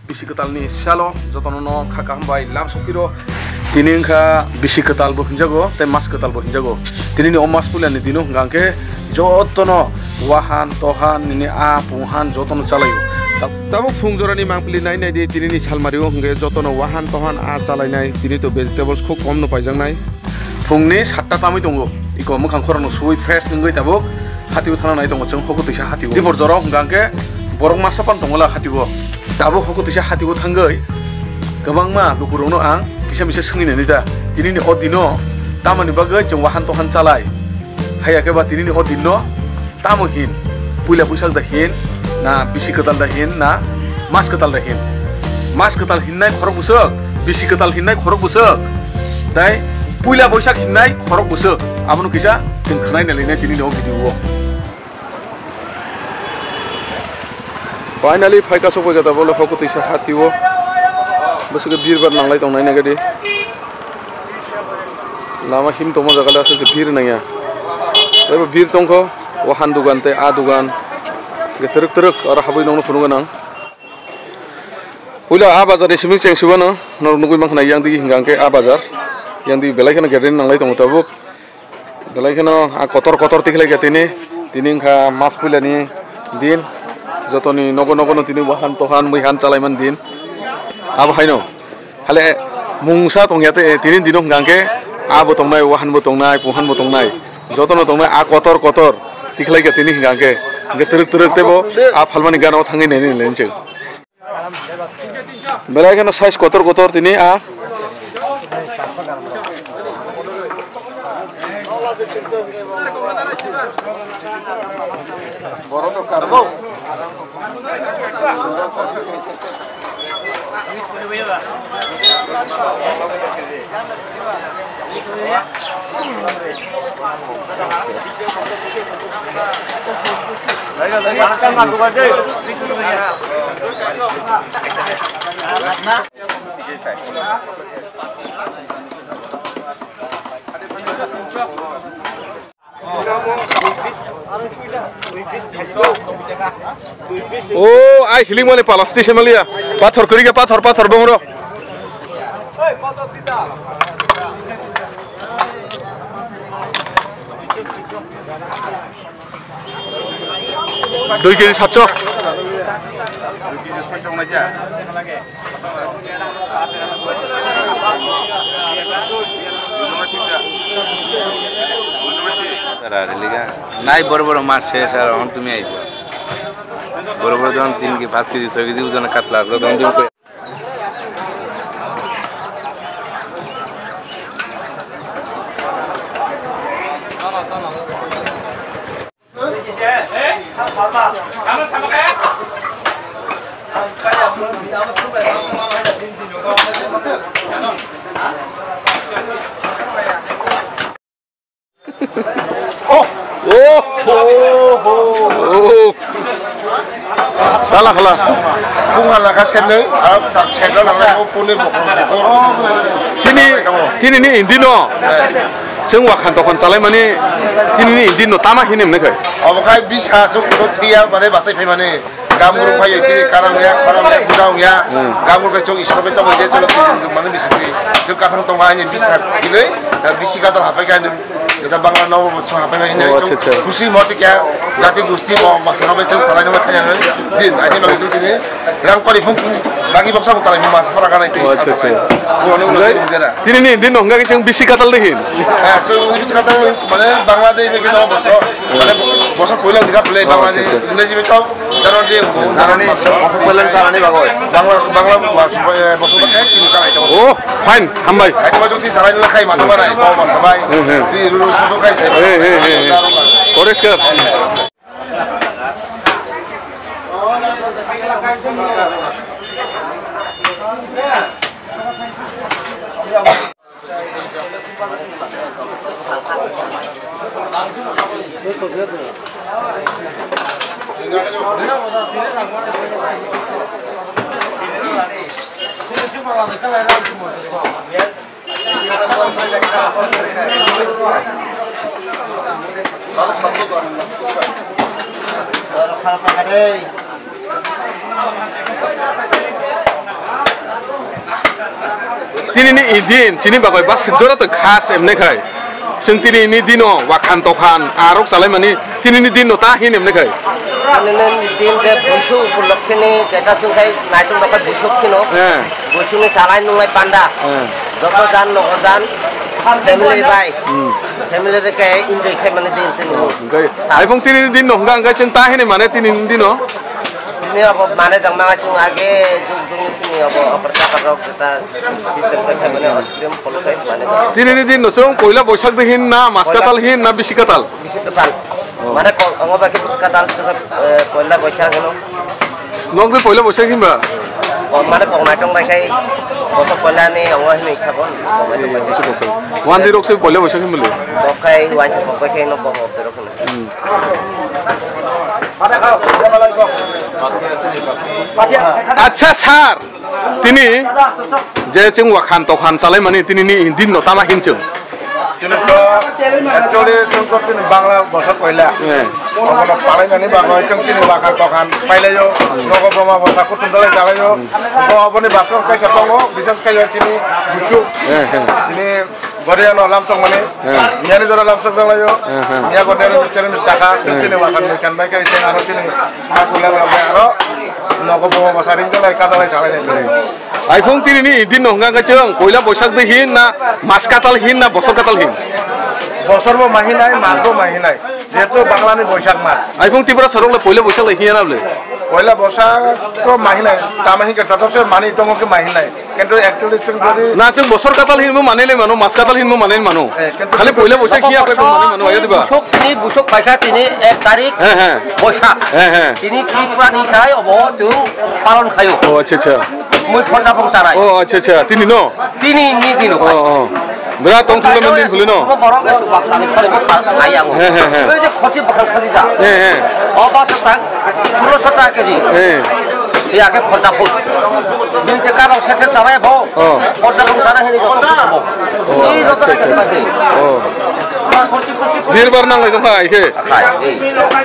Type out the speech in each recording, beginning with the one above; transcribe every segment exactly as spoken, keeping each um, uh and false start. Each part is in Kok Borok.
Bisi kwtalni salo jotono no kha kaham bai lam sokiro. Tini wngkha bisi kwtal bo hinjago tei mas kwtal bo hinjago. Tinini o mas puilani dino hwnkha hwnkhe jotono wahan tohan nini a punghan jotono chalaio. Tabuk phung jorani mangpili nai nai di tinini salmario hwnkhe jotono wahan tohan a chalainai, tini to vegetables khub kom no paijaknai. Phungni satta tamwi tongo, iko mwkhang khorokno suwi fresh wngwi tabuk hatio thana nai tongo chwng hoko twisa hatio. Dibor jorok hwnkha hwnkhe borok masa pan tongo la hatio. Tabuk hoko twisa hatio thangwi kwbangma lukurokno ang kisa misa swngwi nani da. Tinini o dino tamoni bagwi chwng wahan tohan chalai. Haiya khe ba tinini o dinno tamo hin? Puila Buisak da hin, na bisi kwtal da hin, na mas kwtal da hin? Mas kwtal hinnai khorok bwswk, bisi kwtal hinnai khorok bwswk, tei puila Buisak hinnai khorok bwswk. Abono kisa chwng khwnai nai lainai tinini o video o. Finally, phaika sokphaika tabole hoko twisa hatio. Bwswk birbar nanglai tongnai nagadi. Lama him tongma jaga le aswk se bir nangya. Ebo bir tongkho, wahan dugan tei a dugan. Ge twrwk twrwk oro habwi nongno phunukgo nang. Puila a bazar ni simi cheng subano norok nugwi mankha yang digi hingka hingke a bazar. Yang digi belai kheno gathering nanglai tongo tabuk. Belai kheno a kotor kotor tikhlai kha tini. Tini wngkha mas puilani din. Jotoni nogo nogo no tini wahan tohan mui han chalaiman din. Abo haino. Hale mungsa tongya te tini dino hwnkha hwnkhe abo tongnai, wahan bo tongnai, puhan bo tongnai. Jotono tongnai a kotor kotor tikhlai kha tini hwnkha hwnkhe. Hwnkhe twrwk twrwk tebo a phalmani gana o thangwi naini lenchik. Belai kheno size kotor kotor tini a. O, ai hiling mani plastic se maliya. Pathor kwrwi khe pathor, pathor bongro. Dui kg satsho. Nai boro boro mas se sar hon tumi aibo. Boro boro jon tin kg, pas kg, soi kg ojon katla jon tumi koi. Oh, oh, oh, oh. Sala khala. Bung hala ka senoi, ah, tak sega nang lai, oh, pune bokong, bokong. Sini, tini ni indi no. Eh. Chwng wakhan tokhan chalai mani, tini ni indi no tama hini mene khai. Obo khai bisa, chwng kuno thiya, mane basai phai mani. Gamur bai tini karang ya, karang ya, budang ya. Hmm. Gamur bai chong isor bai tong ya, chong mane bisa tini. Chong kathang tong ani bisa tini, ya bisi kadal hapai kan. Jeta Bangla no so hapai kan. Oh, acha, acha. Khusi moti kya, jati gusti bo, masa bai chong salai no kaya. Din, ani bai tini. Rang kori phung bagi baksa ko talai mas para kanai. Oh, acha, acha. Tini ni din no hwnga khe chwng bisi kadal de hin. Eh, chwng bisi kadal mane Bangla de be kino baksa. Mane boso poila jika play Bangla de. Oh, acha, acha. Ingraji be to. Darani, darani, poila darani bagoi. Bangla, Bangla mas, eh, boso ba kai tin kalai to. Oh, fine, hambai. Ai to joti salai no khai ma to marai, bo mas bai. Hmm, hmm. Di ruru sudo kai. He, he, he, he. Poriskar. Tini ni din, chini bagwi bas jora to khas emne khai. Chwng tini ni dino wakhan tokhan arok chalai mani, tini ni dino ta hin emne khai. Tini ni din je buisu upolokkhe ni jeta chwng khai naitung rok khai buisu khino. Eh. Buisu ni salai nunglai panda. Eh. Joto jan nogo jan family bai. Hmm. Family bai khe enjoy khai mani din tini. Hwnkhe, aibong tini ni din no hwnkha hwnkhe chwng ta hini mane tini ni dino? Tini abo mane jang manga chwng age jug jug ni simi abo opor chapar rok jeta system khai khai mane o system follow khai mane. Tini ni din no chwng poila boisak de hin na mas katal hin na bisi katal? Bisi katal. Oh. Mane ko-, ongo bai khe bisi katal chwng, eh, poila boisak hino. Nok de poila boisak hin ba? O, mane kok nai tong bai khai bosok poila ni ongo hin sabon. One day rok se poila boisak hin bole. Kok khai waisa kok bai khai no kok rok hino. Acha sir, tini je chwng wakhan tokhan chalai mani tini ni din no tama hin chwng. Chwng to actually chwng to tini Bangla bosor koila. Eh. Obono palai nani bagwi chwng tini wakhan tokhan pailaio. Nogo boma bosa kutung dalai dalaio. Bo oboni basor kaisa tongo, bisas kaiyo chini busu. Eh, eh. Tini Goriano lamsok mani, eh, miyani jora lamsok jalayo, eh, eh, miya goriano misteri mis chaka, eh, tini wakan muikan bai kai sen aro tini mas ulang bai aro nogo bomo basa ring jalai kajalai salai nai. Ai phung tini ni din no hwnga khe chwng poila boisak de hin na mas katal hin na bosor katal hin? Bosor bo mahinai, mas bo mahinai. Jehetu Bangla ni boisak mas. Ai phung Tripura sorok le poila boisak le hiya na le? Poila boisak to mahinai, tama hinke joto se mani tongo ke mahinai. Kintu actually chwng jodi na chwng bosor katal hinmo manai le mano, mas katal hinmo manai mano. Eh, kintu khali poila boisak hiya khe manai mano, ayo diba? Busok tini busok paikha tini ek tarik. He, he. Boisak. He, he. Tini Tripura ni khai obo chwng palon khayo. Oh, acha, acha. Mui phonda phung sanai. Oh, acha, acha. Tini no? Tini ni dino. Oh, oh. Bra tong thule men din thule no. Obo borok le bak tani khale bak ayang. He, he, he. Ei je khoti bakal khali ja. He, he. Oba sa tak, sulo sa tak ke ji. He. Ya ke khota phut. Bini te karo se se chabai bo. Oh. Khota phut sana hini ko bo. Oh, acha, acha. Oh. Ma khoti khoti. Birbar nang lai dong hai ke. Khai.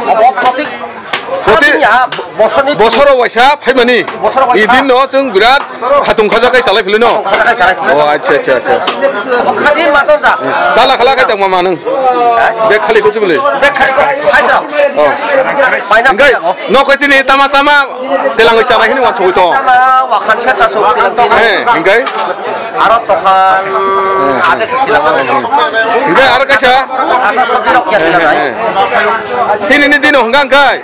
Obo khoti Khoti bosor waisa phaimani. Bosor waisa. Idin no chwng birat hatung khajakai chalai philino. Hatung khajakai chalai philino. Oh, acha, acha, acha. Khati mato ja. Tala khala khai tangma manung. Bek khali kusi bole. Bek khali ko hai ja. Oh. Paina. Engkai, no koi tini tama tama telang oi chalai hini wan sugui to. Tama wakhan cha cha sugui. Eh, engkai. Aro tokhan age thila khan. Hingke aro kaisa. Asa sabji rok ya thila nai. Tini ni dino hingka hingkai.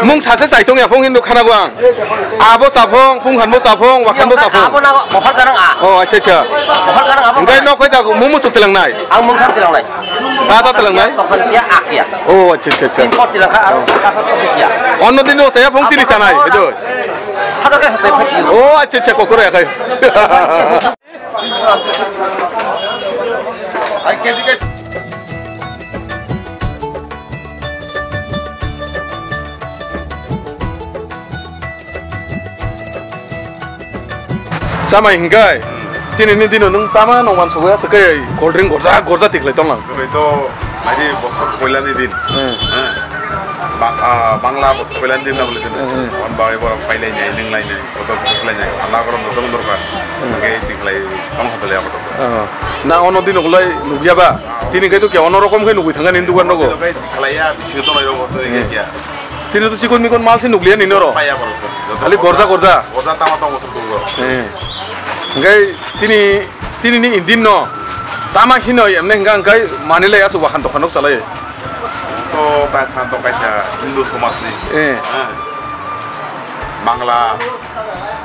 Mung sase chaitung ya phung hindu khana bo ang. Abo chaphung, phung hanbo chaphung, wakhanbo chaphung. Abo na offer garang a. Oh, acha, acha. Offer garang abo. Hingke nok koi ta mung musuk tilang nai. Ang mung khan tilang nai. Tata tilang nai. Tokhan ya ak ya. Oh, acha, acha, acha. Tin pot tilang kha aro kasa to ya. Onno dino saya phung tini sanai, itu. Hada kai hada kai. Oh, acha, acha, kokoro ya kai. Chamai hingkai, tini ni dino nung tama nong wan sogoi aswk kai cold drink gorja gorja tiklai tonglang. Tini to, aji bosor poila ni din. Hmm. Hmm. Ba-, ah, Bangla bosor poila ni din na bole tini. Hmm. On bagwi borok pailai nai, nwnglai nai. Kotor kotor khlai nai, ala borok no tong dorkar. Hmm. Hingke tikhlai tong hotel ya kotor. Oh. Na ono din okolai nukya ba? Ah, tini kai to kya ono rokom khai nukui thangani dukan rogo. Ono din kai tikhlai ya, bisingo tonglai rogo, to Hmm. kya. Tini to chikon mikon mal se nukliya ni noro. Paya borok to. Khali gorja gorja. Gorja tama tong motor tong. Hmm. Hingke tini, tini ni din no. Tama hinoi emne hingka hingkai manilai aswk wakhan tokhan nok chalai. To ta khan to kaisa Hindu somaj ni. Eh. Ha. Bangla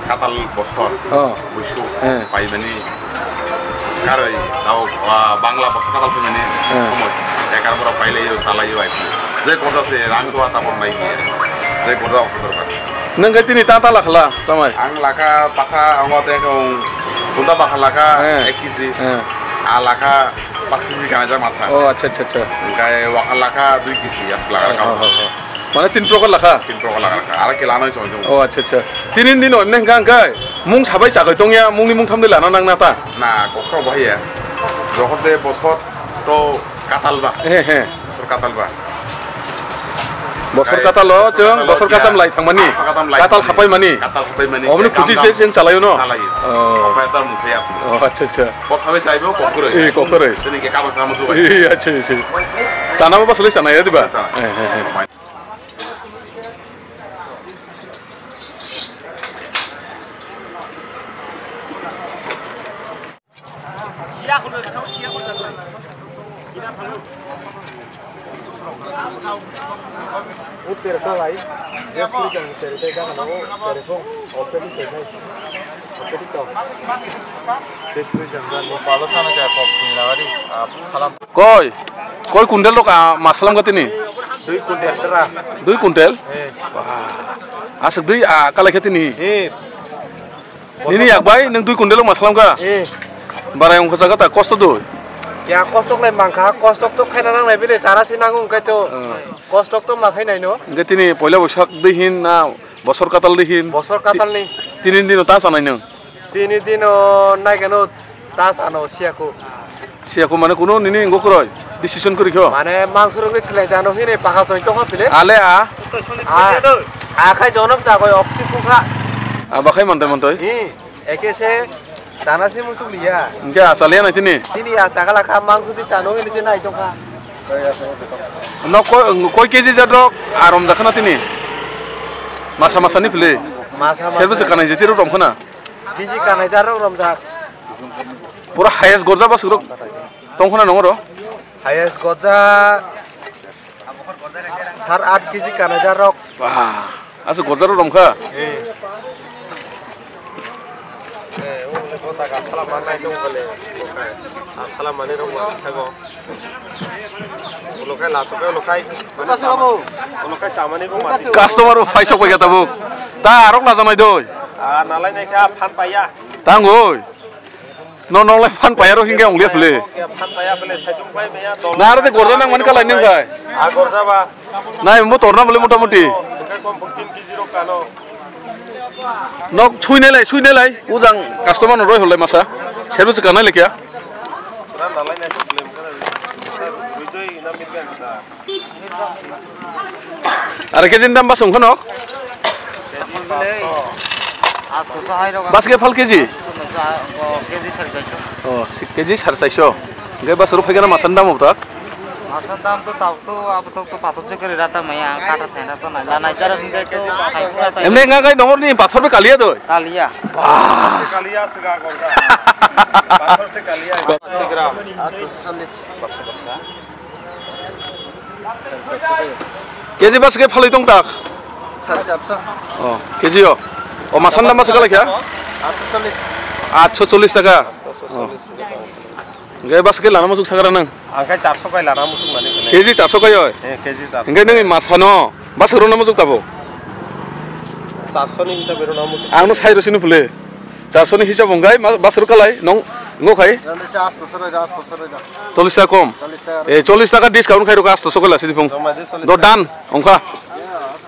katal bosor. Oh. Buisu. Eh. Paimani. Karoi tao, ah, Bangla bosor katal paimani. Eh. Somoi. Ekar bora pailai yo, chalai yo, ai. Je kota se rang to ata por mai. Je kota offer kar. Nang kai tini ta ta lakhala, samai. Ang laka patha, ang ote kong. Kota bakha laka, eh, ek kg. Eh. A laka pas kg kana jang masa. Oh, acha, acha, acha. Hingke wakha laka dui kg, aswk laka. Oh, oh, oh. Mane tin prokar lakha? Tin prokar lakha. Aro kela noi chong chong. Oh, acha, acha. Tini din no emne hingka hingkai. Mung sabai chakai tongya, mungni mung thamde lana nang nata. Na, kokro bahaya. Jokhon de bosor to katal ba. He, he. Bosor katal ba. Bosor katalo chwng bosor kasam lai thangmani. Bosor katam lai katal thangmani. Hapai mani. Katal hapai mani. Oboni khusi se chwng chalayo no. Chalayo. Oh. Opai ta mung se asmo. Oh, acha, acha. Bosor bai chaibo kokroi. Eh, kokroi. Tini ke kabang sama tu bai. Eh, acha, acha. Sana ba bosor lai sana ya diba? Sana. Eh, eh, eh. Koi, koi kuntel rok, ah, masalam ka tini? Dui kuntel tera. Dui kuntel? Eh. Wah, aswk dui, ah, kalai khe tini? Eh. Nini yak bai nwng dui kuntel rok masalam ka? Eh. Barai wngkha jaga ta kosto dui. Ya kosto nai mangkha, kosto to khaina nang nai bile sara se nango wngkha to. Hmm. Kosto to ma khainai no. Hingke tini poila bosak dui hin na bosor katal dui hin? Bosor katal ni. Tini dino ta sanai nwng? Tini dino nai kano ta sano siyaku. Siyaku mane kuno nini wngko kwrwi decision kwrwi kho? Mane mangso rwgwi twlai jano hini pakha choi tongkha pile. Ale a? A, a khai jonom chagoi oksi pukha. A bakhai mantai mantai? Hi, eke se dana se musuk liya. Hingke a chaliya nai tini? Tini a chagala kha mangso di chano hini se nai tongkha. No koi, koi keji jadrok arom jakhana tini? Masa masa ni pile? Masa masa. Serbo se kanai jeti rok romkhana? Bisi kanai jarok romjak. Pura highest gorja bwswk rok tongkhana nongoro? Highest gorja sar aat keji kanai jarok. Wah, aswk gorja rok romkha? Eh. Eh, o le bota ka sala manai dong kale. Sala manai rok ma sago. Ulo khai laso khai ulo khai. Ulo khai sama-, ulo khai samani bo mati. Customer bo phai sok bai kha tabuk. Ta arok lajanai doi. Ah, nalai nai kha phan paiya. Tang oi. No nong lai phan paiya ro hingke ong liya phle. Phan paiya phle, saichung pai maya, dol. Na aro de gorja nang mani kalai ning khai. Ah, gorja ba. Nai mo torna bole mota moti. Hingke kom tin keji rok kano. Nok sui nai lai, sui nai lai. Ujang customer no roi hol lai masa. Service ka nai lai kya? Are keji ni dam bas wngkha nok? Bas ke phal keji? Oh, si keji sar chaiso. Hingke bas rok phaikhe na masa ni dam obwtak? Masa dam to tabuk to abo to pathor se kwrwi rata maya, ang kata thai rata nai, la nai jara hingke to khai pura tai. Emne nga gai nongor ni pathor be kaliya doi? Kaliya. Bah. Kaliya se ga gorda. Pathor se kaliya. Sigram. Keji bas ke phalwi tong tak? Sare charso. Oh, keji o. O, masan dam bas kalai kha? Atso chollis. Atso chollis taka. Oh. Hingke bas ke lana musuk sagra nang? Ang khe charso kai lana musuk nani khe. Keji charso kai oi? Eh, keji charso. Hingke nang masa no bas rona musuk tabo? Charso ni hisab rona musuk. Ang no sai ro sini pule. Charso ni hisab wngkha, ma-, bas rwkha lai, nong, ngo khai? Rani se asto se roi da, asto se roi da. Chollis taka kom? Chollis taka. Eh, chollis taka discount khai rwkha, asto se kwla sini phung. Joma di chollis taka. Do dan, wngkha.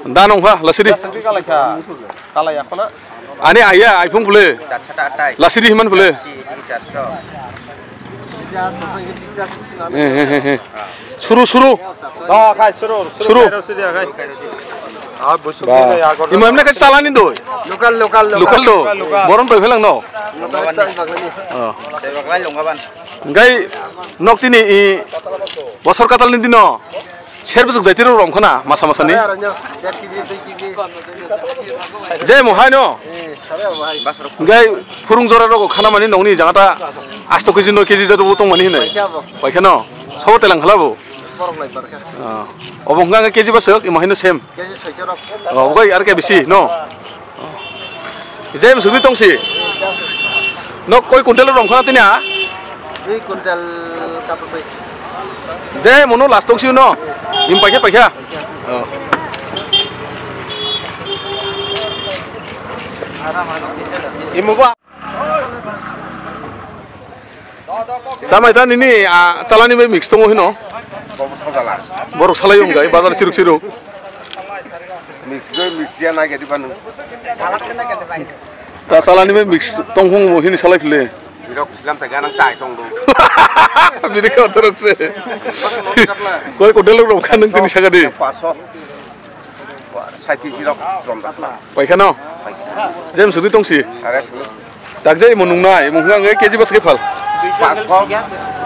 Dan wngkha, lasidi. Lasidi kalai kha. Kalai ya khona. Ani aya, iPhone pule. Lasidi himan pule. Eh, eh, eh, eh. Suru, suru. Da, khai, suru, suru. Suru. Khai, suru, khai. Ah, busuk. Ba. Ni, ya, gordo. Imo emne khai salani doi. Local, local, local. Local do. Local, local. Borom doi phelang no. Local, local. Oh. Tei baklai longa ban. Hingke nok tini i bosor katal ni dino. Ser busuk jai tiro rom khana masa masa ni. Sare aranya, sare kiji, dui kiji. Je mo hai no. Eh, sare mo hai. Hingke phurung jora rogo khana mani nongni jaga ta asto keji, noi keji jadu tong mani hinai. Paikha bo. Paikha no. Sobo telang khala bo. Borok lai barkha. Ah. Obo hwnka hwnka keji bwswk, imo haino same. Keji soichorok. Oh, obo kai R K B C, no? Jai bwswk tong si. No koi kuntel rom khana tini a? Dui kuntel kapatwi. Jai mono last tong si no. Im paikha paikha. Oh. Imo ba. Chamai ta nini, ah, chalani bai mix tongo hino. Borok salai wngkha, bazar siruk siruk. Mix doi mix ya na gedi banu. Ta chalani bai mix tongphung bo hini salai phile. Birok silam ta ganang chai tong do. Bini ka torok se. Koi ko delok rok khanung tini sagadi. Paso. Sait kg rok jom da khna. Paikha no? Paikha. Jem sudi tongsi. Are sulu. Takjai mo nungnai, mo hwnga hwnga kg bwswk phal. Paanch so,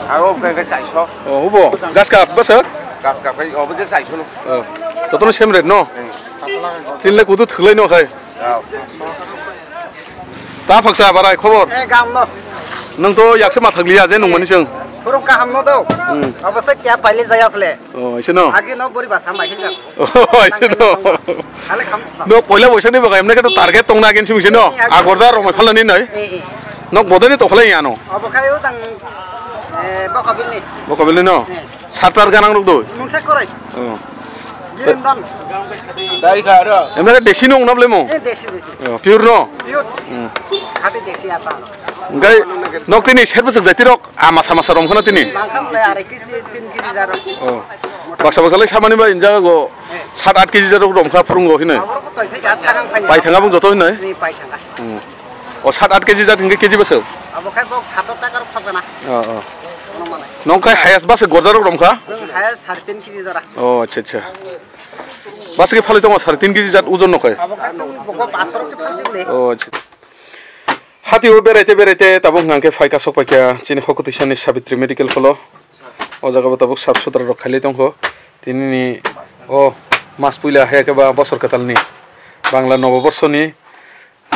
aro hwnga hwnga char so. Oh, hubo? Gas kap bwswk? Gas kap khai, obo je char so no. Oh. Jotono same rate no? Hmm. Tinle kudu thwlai no khai. Oh. Ta phaksa barai khobor. Eh, gam no. Nwng to yakse ma thakliya je nungmani chwng. Khurung kaham no do. Hmm. Obo se kya paile jaya phle. Oh, ise no. Agi no bori basa mai hinjak. Oh, ise no. Ale kham sa. No, poila boisa ni baga emne khe to target tongna agin simi se no. Eh, agor ja rok mai phalani nai. Eh, eh. Nok bodani to khlai ya no. Obo khai o tang, eh, bokabil ni. Bokabil ni no. Eh. Sartar ganang rok do. Mungsa korai. Oh. Girim dan. Dai ga ro. Emne khe desi no unable mo. Eh, desi, desi. Oh, pure no. Pure. Hmm. Khati desi apa. Engkai nok tini serbo sek jati rok. Ah, masa masa rom khana tini. Bangkha le are kg tin kg jaro. Oh. Baksa baksa lai samani ba injago sat at kg jaro rom kha phurungo hinai. Aboro ko toi phai ja sagang phai. Pai thanga bung joto hinai. Ni pai thanga. Hmm. O sat at kg jat hinke kg bwswk? Abo khai bok sat takar phajana. Oh, oh. Ono manai. Nong khai highest bwswk gorjarok rom kha? Chwng highest sare tin kg jora. Oh, acha, acha. Bwswk phalwi tongo sare tin kg jat ojon no khai? Abo khai chwng bok paanch rok se phalsi le. Oh, acha. Hati o beraite beraite tabuk hwnkha khe phaikha sok paikha chini Hokutwi sani Savitri Medical Hall o. O jaga bo tabuk sap sutra rok khailai tongkho. Tini ni o mas puila haya khe ba bosor kwtal ni Bangla Nobo Borsoni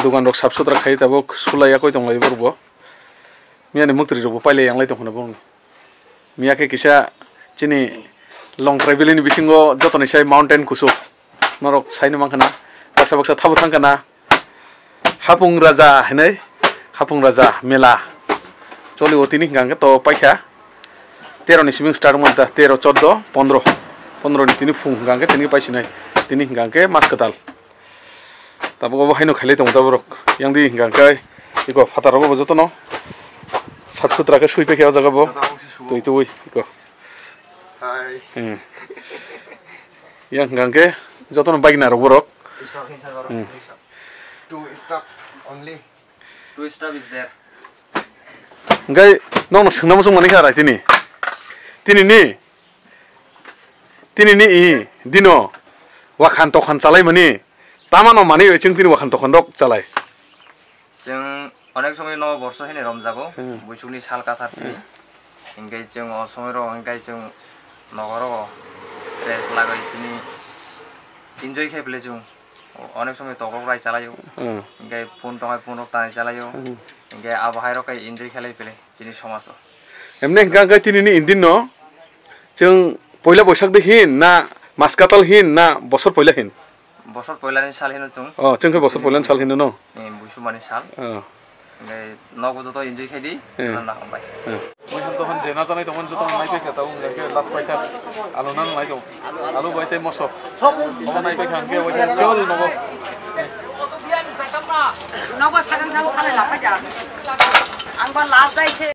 dogan rok sap sutra khai tabuk sulai yakoi tonglai borok bo. Miyani muktri rok bo pailai yanglai tongkho na borok. Miya khe kisa chini Longtrai Valley ni bisingo jotoni sai mountain kusu. Norok saino mankha na, baksa baksa thabo thangkha na. Hapung Raja hinui, Hapung Raja mela. Choli o tini hingka hingke to paikha. Tero ni siming start wngmanta, tero, chordo, pondro. Pondro ni tini phung hingka hingke tini paisinai. Tini hingka hingke mas kwtal. Tabuk obo haino khailai tongo ta borok. Yang di hingka hingke iko phatar rogo bo jotono sap sutra khe sui paikha o jaga bo. Twi twi iko. Hai. Hmm. Yang hingka hingke jotono bike narok borok. Hmm. Two stop only. Two stop is there. Hingke nokno swngna muchung mani kha rai tini. Tini ni Tini ni i dino wakhan tokhan chalai mani, tama no manwi bai chwng tini wakhan tokhan rok chalai. Chwng onek somoi no borso hini romjago, hmm, buisukni sal kathar sini. Hmm. Hinkhe chwng o somoi rok hinkhe chwng nogo rogo rest lagwi tini enjoy khai pele chwng. Onek somoi tokrok rai chalaio. Hmm. Hinkhe phone tongnai phone rok tanai chalaio. Hmm. Hinkhe abo hai rok khai enjoy khlai pele chini somaj o. Emne hingka hingke tini ni indin no chwng poila boisak de hin na maskatal hin na bosor poila hin? Bosor poila ni sal hino chwng. Oh, chwng khe bosor poila ni sal hino no? Eh, buisumani sal. Oh. Hinkhe nogo joto enjoy khai di, eh, na hambai. Eh. Muihan tohon jena janai tongmani joto nai paikha tabuk hingke last paikha alu nan nai tong. Alu bai tei moso. Omo nai paikha hingke bai chol nogo. Nogo sakang sakang salai la paikha. Ang ba last dai se.